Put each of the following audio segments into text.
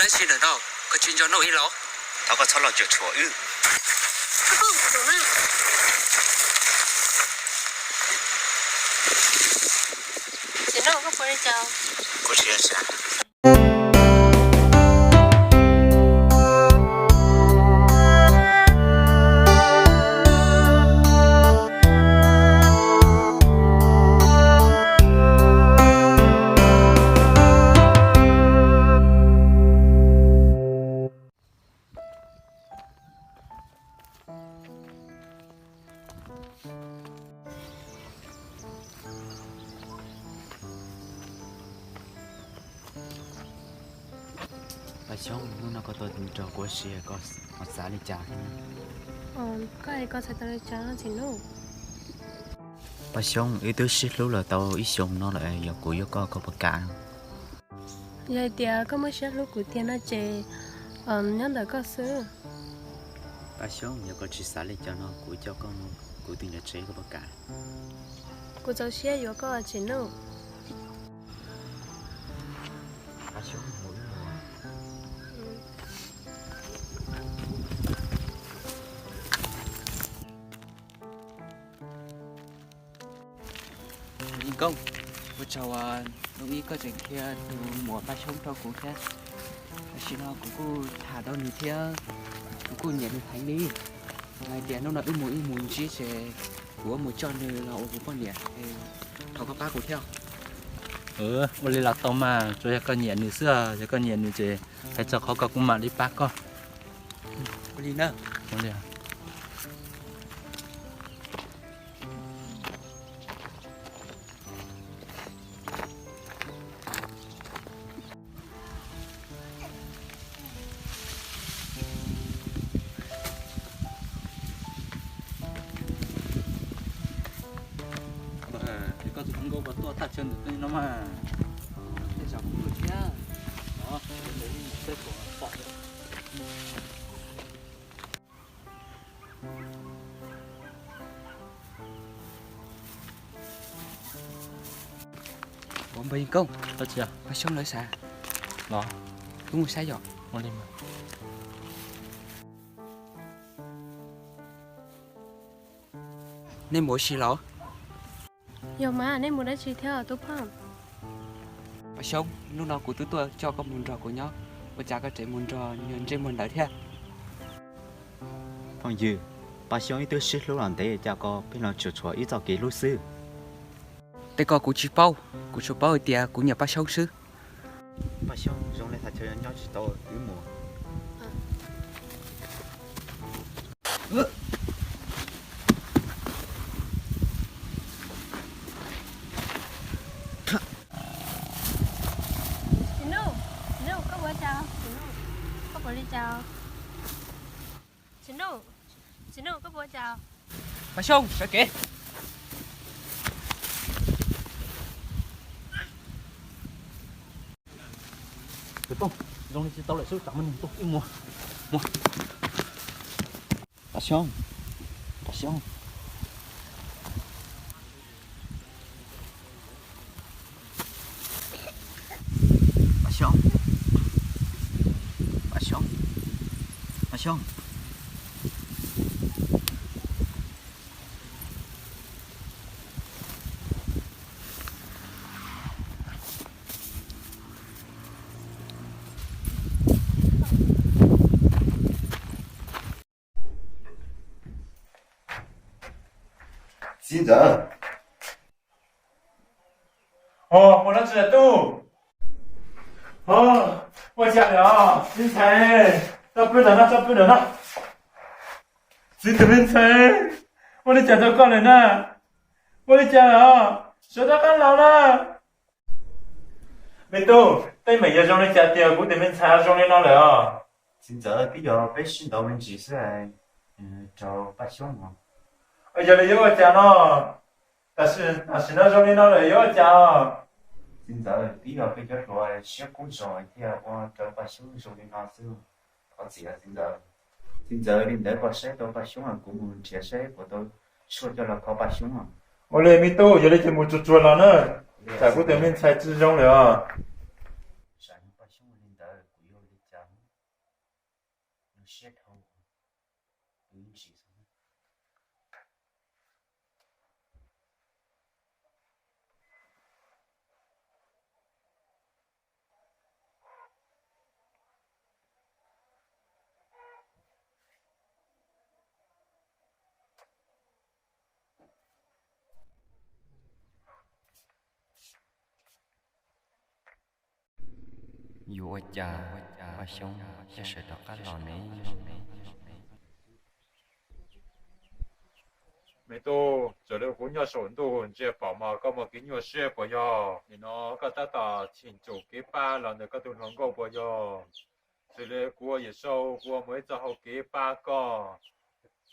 Tab sis ntawm no koj tsis nco Nuj ib los? Thov koj txhob los cuam tshuam wb. Kuv tsis ua cas. Paj Xyoob, hnub no koj tuaj nrog kuv ua si, koj ho xav li cas thiab? Koj, koj xav tau li cas Txiv Nuj? Paj Xyoob, wb twb sib hlub los tau ib xyoos no lawm, yog kuv yuav koj, koj puas kam? Yog hais tias koj muaj siab hlub kuv tiag no ces nyob ntawm koj xwb. Paj Xyoob, yog koj tsis xav li cas no kuv coj koj mus kuv tus niam tsev, koj puas kam? Kuv txaus siab yuav koj Txiv Nuj. Paj Xyoob, mus wb mus. Yawg Nkauj, ua tsaug uas hnub ib koj tseem qhia tus muam Paj Xyoob rau kuv thiab. Tam sim no kuv kuj tham tau nws thiab, kuv kuj nyiam nws heev li. Hais tias hnub no wb mus ib mus ntsib ces kuv yuav mus coj nws los ua kuv poj niam, thov koj pab kuv thiab. Ua li los tau mas, tsuas yog koj nyiam nws xwb, yog koj nyiam nws ces hais txog qhov ko kuv mam li pab koj. Ua li na. Es koj tus hluas nkauj puas tuaj thaj chaw ntawm no mas? Tej zaum kuv tuaj thiab. Ua npawg Yeej Koob, Paj Xyoob lawv sas los, wb mus saib yom. Nej mus ua si los? Yog mas, nej mus dab tsi thiab tub Phooj? Paj Xyoob, hnub no kuv twb tuaj coj koj mus nrog kuv nyob, ua cas koj tseem mus nrog nyuag ntsej muag ntawd thiab? Phooj ywg, Paj Xyoob wb twb sib hlub los ntev, cas koj pheej los tsuas tshuav ib txoj kev hlub xwb? Tej ko kuv tsis paub, kuv tsuas paub hais tias kuv nyiam Paj Xyoob xwb. Paj Xyoob, zoo li thaj chaw nyob tsis tau, wb mus. Txiv Nuj, Txiv Nuj, koj puas ua cas? Txiv Nuj, koj puas li cas? Txiv Nuj, Txiv Nuj, koj puas ua cas? Paj Xyoob, sawv kev. Tus Tooj, zoo li tsis tau lawm xwb, tsam muaj neeg tuaj ib muag. Paj Xyoob, Paj Xyoob. Paj Xyoob, Paj Xyoob, Paj Xyoob. Txiv ntxawm. Ua dab tsi lawm tub? Ua cas lawm os txiv ntxhais? Tso pw ntawm no, tso pw ntawm no. Txiv tus me ntxhais, ua li cas rau koj lawm na? Ua li cas lawm os? Sawv rov qab los na. Me tub, teeb meem yog zoo li cas tias kuv tus me ntxhais zoo li no lawm os? Txiv ntxawm, twb yog peb sib ntaus me ntsis xwb rau Paj Xyoob os. Yog li yuav ua cas no? Tam sim no zoo li no lawm yuav ua cas? Txiv ntxawm, twb yog peb cov hluas siab kub zog thiaj ua rau Paj Xyoob zoo li no xwb. Thov txim txiv ntxawm. Txiv ntxawm, li ntawd koj saib tau Paj Xyoob, kuv mus nrhiav saib puas tau tshuaj coj los kho Paj Xyoob. Ua li me tub, yog li ces mus tsuag tsuag los na, tsam kuv tus me ntxhais tsis zoo lawm os. Paj Xyoob, li ntawd kuv yuav ua li cas? siab dhau, ntsis xwb. Yus ua cas Paj Xyoob thiaj sawv rov qab los ne? Me tub, txawm li kuv nyob saum ntuj ntsia pom mas koj muaj kev nyuaj siab puas yog? Nim no koj tab tom cheem tsum kev pab los ntawm koj tus hluas nkauj puas yog? Txawm li kuv ua Yawm Saub, kuv ua mus ib txoj hau kev pab koj,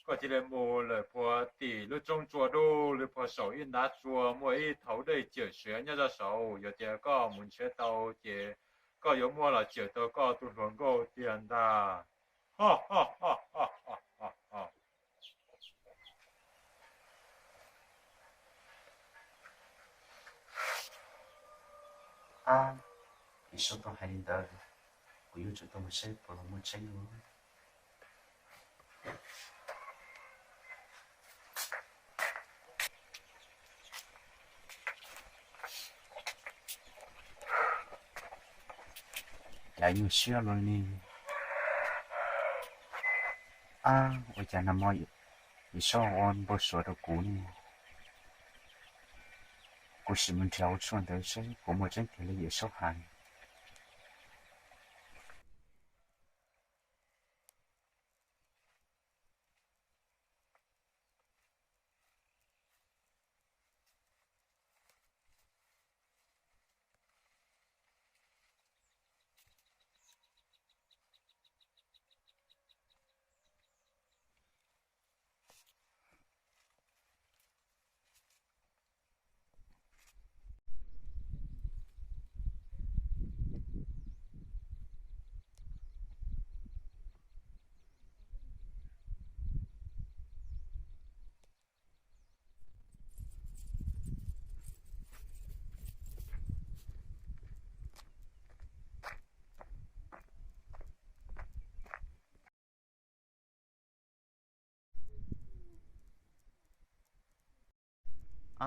koj cia li mus lawm puag tim lub roob tsua dub, lawm puag saum ib ntav tsua muaj ib thaum dej cawm siav nyob rau saud. Yog tias koj mus nrhiav tau ces koj yuav muaj los cawm tau koj tus hluas nkauj tiag ntag. Ab, Yawm Saub tau hais li ntawd, kuv yuav tsum tau mus saib puas los muaj tseeb. Cas nyuaj siab los li. Ab, ua cas nag hmo Yawm Saub ua npau suav rau kuv ne? Kuv sim mus nrhiav ua tshuaj ntawd seb puas muaj tseeb tiag li Yawm Saub hais.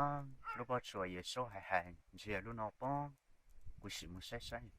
Ab, lub pob tsuas Yawm Saub hais hais ntsia lub no pob, kuv sim mus saib saib.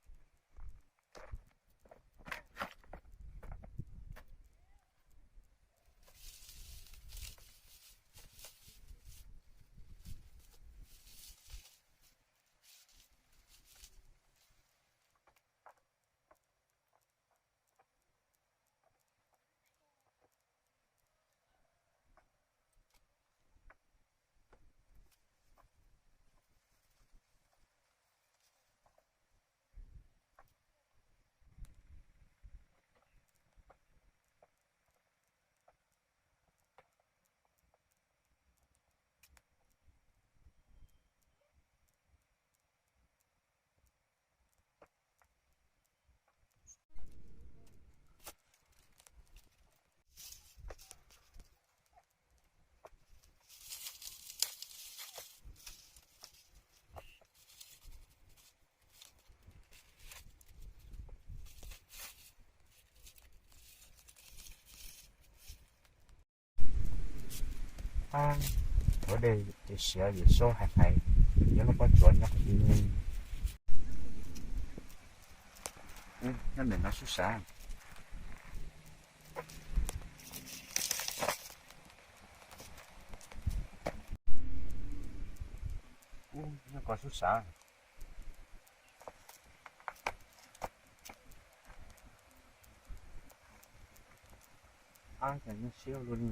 Ua dej ces siav Yawm Saub hais hais, nyob lub pob tsuas nyob qhov twg ne? Nyob ntawm no sub sav. Nyob ko sub sav. Ab, cas nyuaj siab ua luaj li.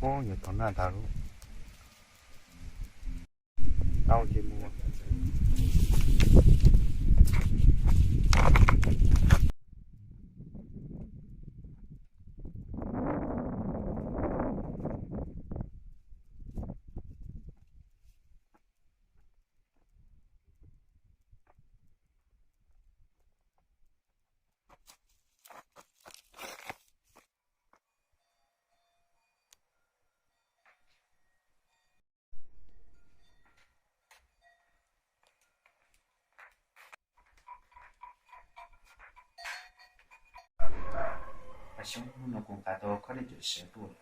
Ub, yuav tau na ntag lub. Tau ces mus. Xyoob, hnub no kuv nqa tau khob nej cawm sawv tuaj.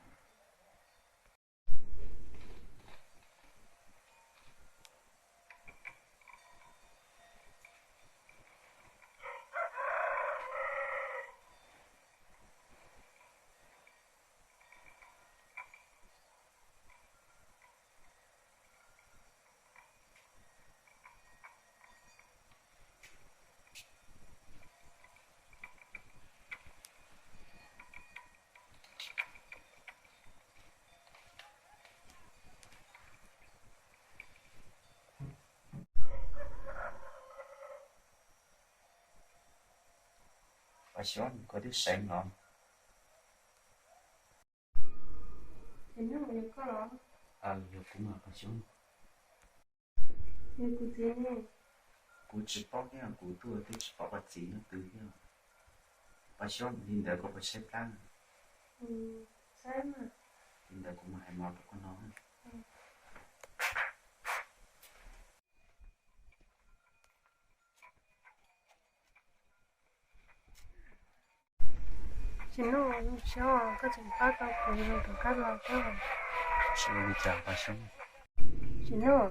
Paj Xyoob, koj twb seev los? Txiv Nuj, yog koj los? Aw, yog kuv mas Paj Xyoob. Yog kuv txiv ne? Kuv tsis paub thiab, kuv tuaj twb tsis paub koj txiv nyob twg thiab. Paj Xyoob, li ntawd koj puas saib plab? Saib mas. Li ntawd kuv mam hais mov rau koj noj. Txiv Nuj, zoo siab koj tseem pab tau kuv rov qab los thiab. Tsis ua li cas Paj Xyoob. Txiv Nuj,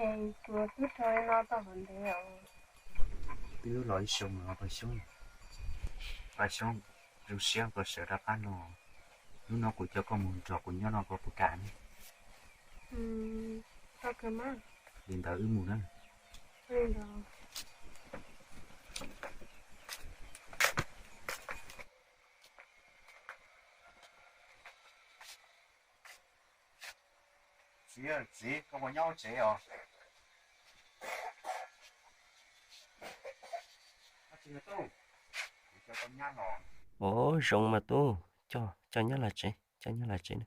es kuv twb rau no tau hov ntev os. Twb los ib xyoo los Paj Xyoob. Paj Xyoob, zoo siab koj sawv rov qab no. Hnub no kuv coj koj mus nrog kuv nyob no koj puas kam ne? Li ntawd wb mus na. Txiv, txiv, koj puas nyob hauv tsev os? Ov, zoo mas tub, coj, coj nyob lawv tsev, coj nyob lawv tsev na.